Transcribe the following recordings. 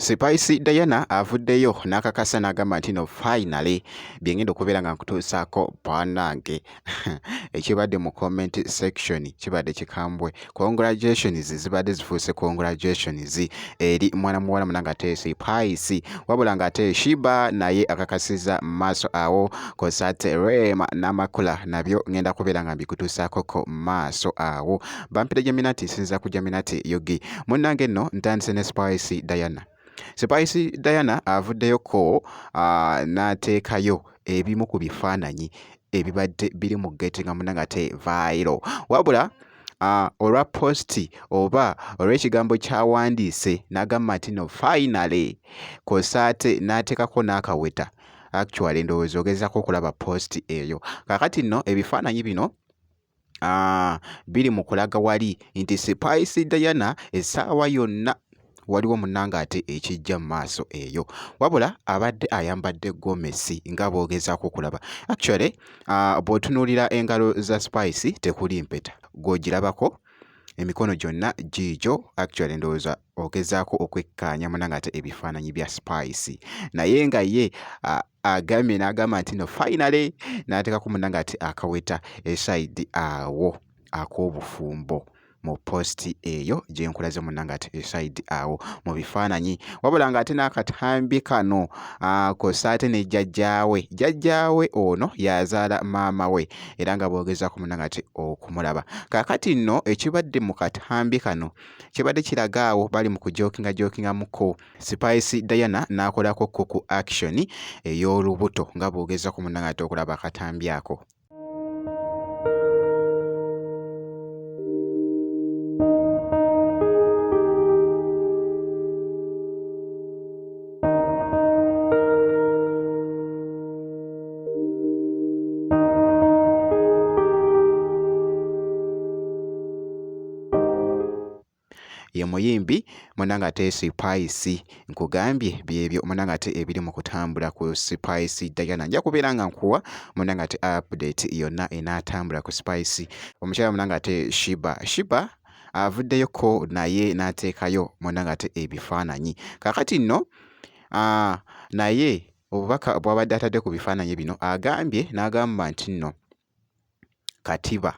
Spice Diana avuddeyo n'akakasa n'agamba nti no finally bye ngenda okubeera nga nkutuusaako bannange. Ekibadde mu comment section kibadde kikambwe. Congratulations zibadde zifuuse congratulations eri mwana muwala munange ate Spice, wabula ng'ate Sheebah naye akakasizza maaso awo kosate Rema Namakula nabyo ngenda kubeera nga mbikutuusaako ko maaso awo. Bampita Jaminati, nsinza ku Jaminati Yugi. Munnange nno ntandise ne Spice Diana. Spice Diana avuddeyo ko n'ateekayo ebimu ku bifaananyi ebibadde biri mu geti nga munnange ate viral. Wabula olwa posti oba olw'ekigambo ky'awandiise n'agamba nti no finally kosate n'ateekako n'akaweta. Actually ndowooza ogezaako okulaba posti eyo. Kaakati nno ebifaananyi bino biri mu kulaga wali nti Spice Diana essaawa yonna waliwo munnange ate ekijja mu maaso eyo. Wabula abadde ayambadde gomesi nga bw'ogezaako okulaba. Actually bw'otunuulira engalo za Spice tekuli mpeta, gw'ogirabako emikono gyonna giigyo. Actually ndowooza ogezaako okwekkaanya munnange ate ebifaananyi bya Spice, naye nga ye agambye n'agamba nti no finally n'ateekako munnange ate akaweta esayidi awo ak'obufumbo mu posti eyo gye nkulaze munnange ate esayidi awo mu bifaananyi. Wabula ng'ate n'akatambi kano kw'ossa ate ne jjajjaawe. Jjajjaawe ono y'azaala maama we era nga bw'ogezaako munnange ate okumulaba. Kaakati nno ekibadde mu katambi kano kibadde kiraga awo bali mu kujookinga jookingamuko Spice Diana n'akolako ko ku action ey'olubuto nga bw'ogezaako munnange ate okulaba akatambi ako. Ye muyimbi munnange ate Spice, nkugambye byebyo munnange ate ebiri mu kutambula ku Spice Diana. Nja kubeera nga nkuwa munnange ate update yonna enaatambula ku Spice. Omukyala munnange ate Sheebah, Sheebah avuddeyo ko naye n'ateekayo munnange ate ebifaananyi. Kaakati nno naye obubaka bw'abadde atadde ku bifaananyi bino agambye n'agamba nti nno katiba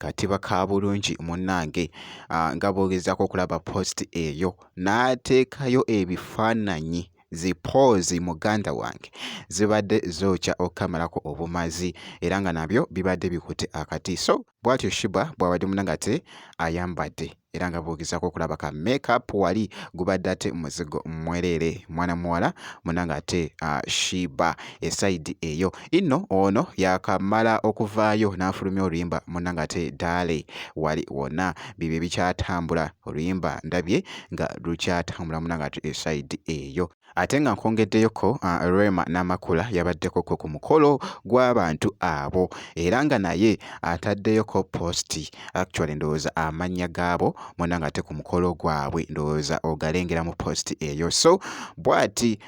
katiba ka bulungi munnange nga bw'ogezaako okulaba post eyo n'ateekayo ebifaananyi zi pose muganda wange zibadde zookya okukamalako obumazi era nga nabyo bibadde bikutte akati. So bw'atyo Sheebah bw'abadde munnange ate ayambadde era nga bw'ogezaako okulaba ka makeup wali gubadde ate muzigo mwereere mwana muwala munnange ate Sheebah esayidi eyo. Nno ono yaakamala okuvaayo n'afulumya oluyimba munnange ate Darling wali wonna bibyo bikyatambula oluyimba ndabye nga lukyatambula munnange ate esayidi eyo. Ate nga nkwongeddeyoko Rema Namakula yabaddeko ko ku mukolo gw'abantu abo era nga naye ataddeyoko posti. Actually ndowooza amannya gaabo munnange ate ku mukolo gwabwe ndowooza ogalengera mu posti eyo. So bw'ati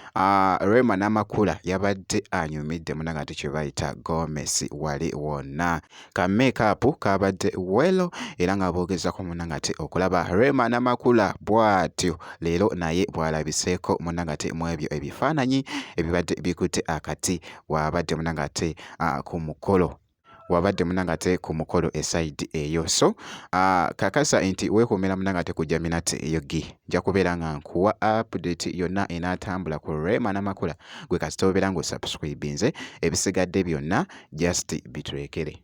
Rema Namakula yabadde anyumidde munnange ate kye bayita gomesi wali wonna. Ka makeup kabadde well era nga bw'ogezaako munnange ate okulaba Rema Namakula bw'atyo leero naye bw'alabiseeko munnange ate mu ebyo ebifaananyi ebibadde bikutte akati w'abadde munnange ate ku mukolo wabadde munnange ate ku mukolo esayidi eyo. So kakasa nti weekuumira munnange ate ku Jaminati Yugi. Nja kubeera nga nkuwa update yonna enaatambula ku Rema Namakula gwe kasita obeera ng'osubscribinze ebisigadde byonna just bitulekere.